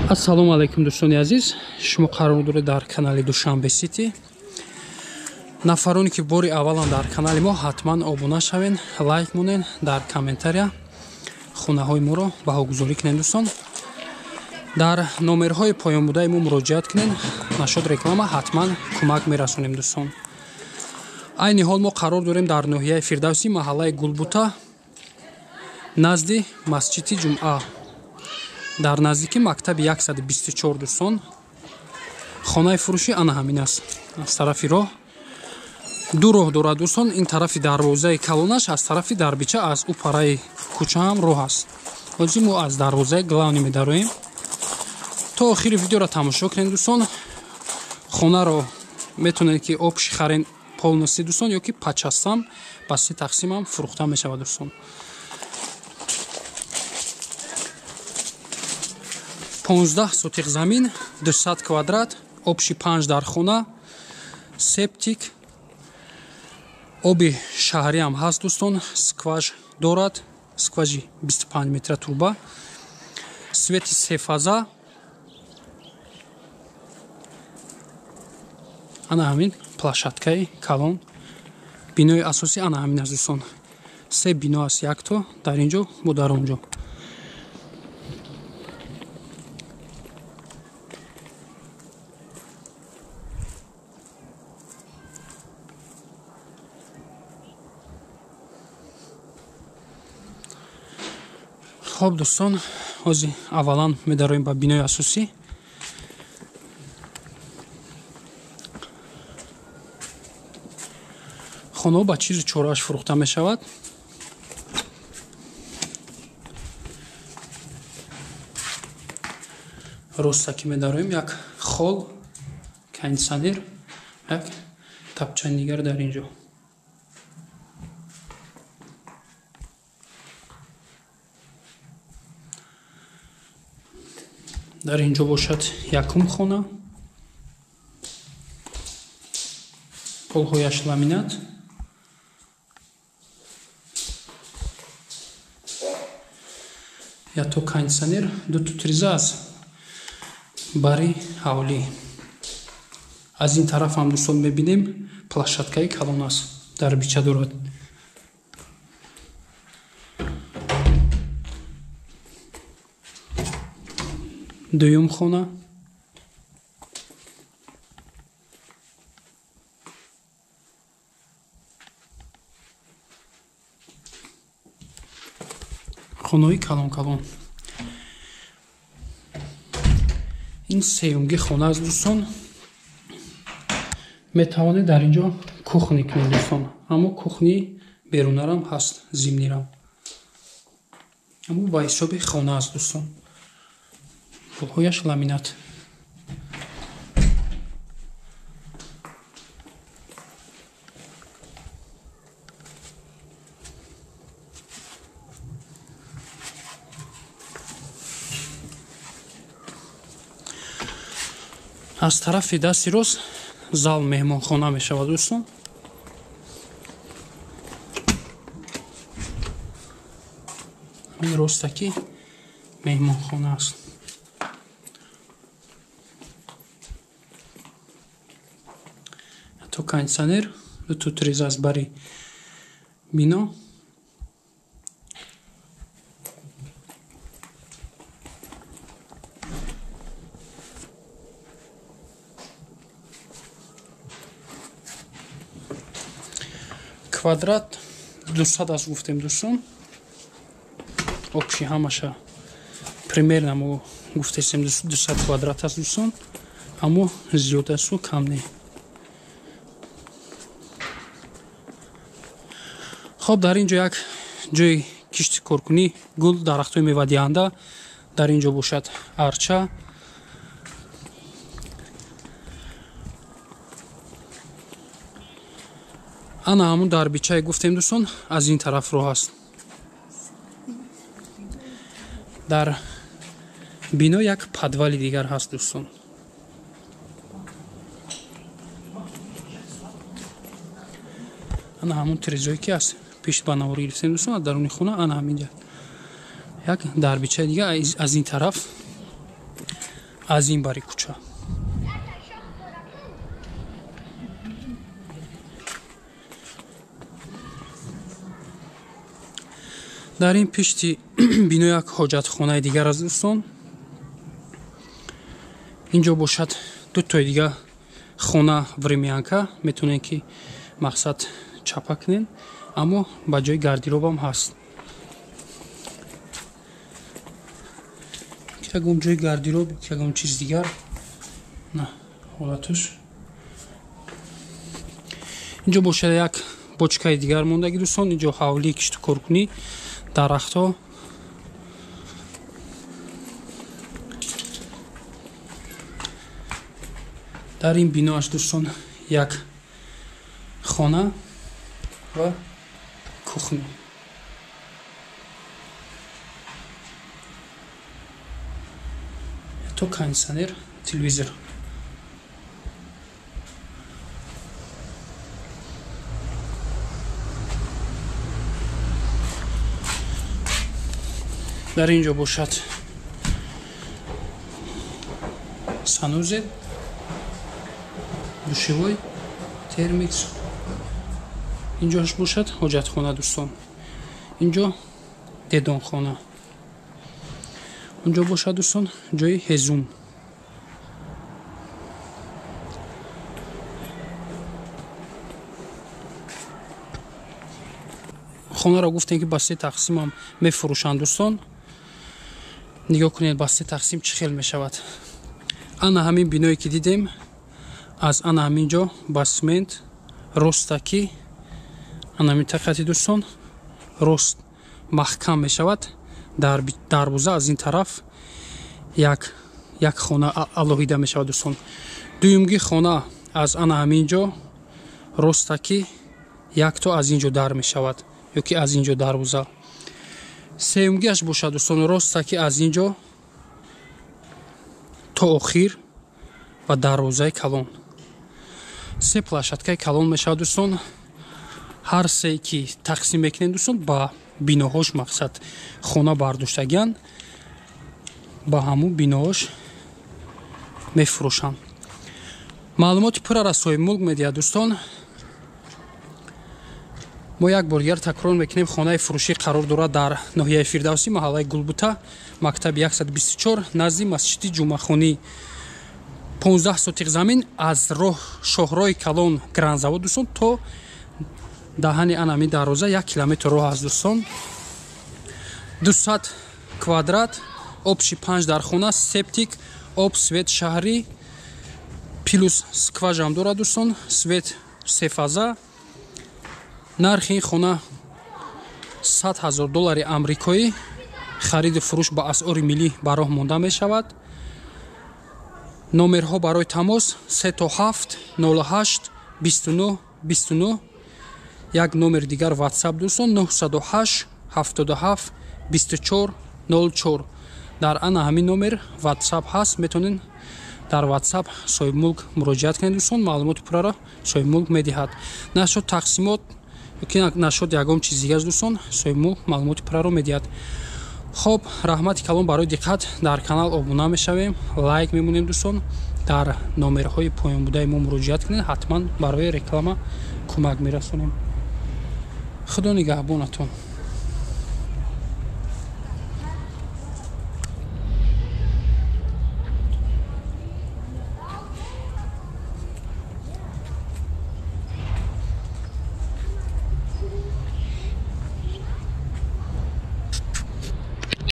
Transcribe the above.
Ассалому алайкум, дӯстони азиз. Шумо қарор доред дар канали Душанбе Сити. Нафароне ки бори аввалан дар канали мо, ҳатман обуна шавен, лайк монен, дар комментария хонаҳои моро баҳогузорӣ кунед, дӯстон. Дар номерҳои поёнбудаи мо муроҷиат кунед, нашод реклама ҳатман кӯмак мерасонем, дӯстон. Айни ҳол мо қарор дорем дар ноҳияи Фирдавсӣ, маҳаллаи Гулбута, назди масҷиди Ҷумъа, дар наздики мактаби 124, дӯстон. Хонаи фурӯшӣ ана ҳамин аст. Аз тарафи роҳ ду роҳ дорад, дӯстон. Ин тарафи дарвозаи калонаш, аз тарафи дарбича, аз ӯ параи кӯча ҳам роҳ аст. Ҳозир мо аз дарвозаи главни медароем. То охири видеоро тамошо кунед, дӯстон. Хонаро метавонед ки общий харен полностью, дӯстон, ё ки по частям, ба се тақсимам фурӯхта мешавад, дӯстон. 15 сотих замин, 200 квадрат, общий панҷ дар хона, септик, оби шаҳриам ҳаст, дӯстон, скваж дорад, скважи 25 метра труба, свети сефаза. Ана ҳамин площадкаи калон. Бинои асосӣ ана ҳамин аст, дӯстон. Се бино аст, якто дар ин ҷо бо дар он ҷо. Хоб, дӯстон, ҳозир аввалан медароем ба бинои асосӣ. Хонаҳо ба чизу чорааш фурӯхта мешавад. Роста ки медароем, як хол, кондитсионер, як тапчани дигар дар ин ҷо. Дар ин ҷо бошад якум хона, полҳояш ламинат. Ято кондитсионер, дуту тиреза аз бари ҳавлӣ. Аз ин тараф ҳам, дӯстон, мебинем, площадкаи калон аст, дарбича дорад. Дуюм хона, хонаҳои калон калон. Ин сеюмги хона аст, дӯстон. Метавонед дар ин ҷо кухни кунед, дӯстон, аммо кухни берунарам ҳаст, зимнирам, аммо ба ҳисоби хона аст, дӯстон. Полҳояш ламинат. Аз тарафи дасти рост зал, меҳмонхона мешавад, дӯстон. Ин ростакӣ меҳмонхона аст. То кондитсионер, дуту тиреза аз бари бино. Квадрат 200 аст, гуфтем, дӯстон. Общий ҳамаша примерно мо гуфтесем, 200 квадрат аст, дӯстон, аммо зиёд асту кам не. Хоб, дар ин ҷо як ҷои кишти коркунӣ, гул, дарахтҳои мевадиҳанда. Дар ин ҷо бошад арча. Ана ҳамун дарбичае гуфтем, дӯстон, аз ин тараф роҳ аст. Дар бино як подвали дигар ҳаст, дӯстон. Ана ҳамун тирезое ки аз пешт ба навор гирифтем, дӯстон, аз даруни хона, ана ҳаминҷа як дарбичаи дигар аз ин тараф. Аз ин бари кӯча. Дар ин пишти бино як ҳоҷатхонаи дигар аст дӯстон. Инҷо бошад дутои дигар хона времянка, метавонед ки мақсад чапа кунед, аммо ба ҷои гардеробам ҳаст. Ягон ҷои гардероб, ягон чиз дигар на ҳолаташ. Инҷо бошад як бочкаи дигар мондаги дӯстон. Инҷо ҳавлии киштукоркунӣ, дарахтҳо. Дар ин биноаш дӯстон як хона ва кухня. То кондиционер, телевизор. Дар ин ҷо бошад санузел, душевой, термикс. Инҷоаш бошад ҳоҷатхона дӯстон. Инҷо дедонхона. Онҷо бошад дӯстон ҷои ҳезум. Хонаро гуфтем ки ба се тақсимам мефурӯшанд дӯстон. Нигоҳ кунед ба се тақсим чӣ хел мешавад. Ана ҳамин биное ки дидем, аз ана ҳамин ҷо ба смент роста ки ана ҳамин тақати дӯстон рост маҳкам мешавад. Дар дарвоза аз ин тараф як хона алоҳида мешавад дӯстон. Дуюмги хона аз ана ҳамин ҷо роста ки якто аз ин ҷо дар мешавад ё ки аз ин ҷо дарвоза. Сеюмгиаш бошад дӯстон роста ки аз ин ҷо то охир ва дарвозаи калон. Се площадкаи калон мешавад дӯстон. Ҳар се ки тақсим мекунем дӯстон ба биноҳош мақсад хона бардоштагиян, ба ҳамун биноҳош мефурӯшанд. Маълумоти пурра соҳибмулк медиҳад дӯстон. Мо як бор дигар такрор мекунем, хонаи фурӯшӣ қарор дорад дар ноҳияи Фирдавсӣ, маҳаллаи Гулбута, мактаби 124, назди масҷиди Ҷумъахонӣ. 15 сотиқ замин аз роҳ шоҳроҳи калон Гранзавод дӯстон то даҳани анами дарвоза 1 километр роҳ аст дӯстон. 200 квадрат, обши 5 дар хона, септик, об, свет шаҳрӣ, плюс скважам дорад дӯстон, свет сефаза. Нархи ин хона $100,000 амрикоӣ. Хариду фурӯш ба асъори миллӣ ба роҳ монда мешавад. Номерҳо барои тамос 3 7 08 29 29. Як номер дигар WhatsApp дӯстон 908 77 24 04. Дар ана ҳамин номер WhatsApp ҳаст, метавонед дар WhatsApp соҳибмулк муроҷиат кунед дӯстон. Маълумоти пурраро соҳибмулк медиҳад. Нашуд тақсимот ки нашуд ягон чиз дигар дӯстон, соҳибмулк маълумоти пурраро медиҳад. Хоб, раҳмати калон барои диққат. Дар канал обуна мешавем, лайк мемонем дӯстон. Дар номерҳои поёнбудаи мо муроҷиат кунед, ҳатман барои реклама кӯмак мерасонем. Худо нигаҳбонатон.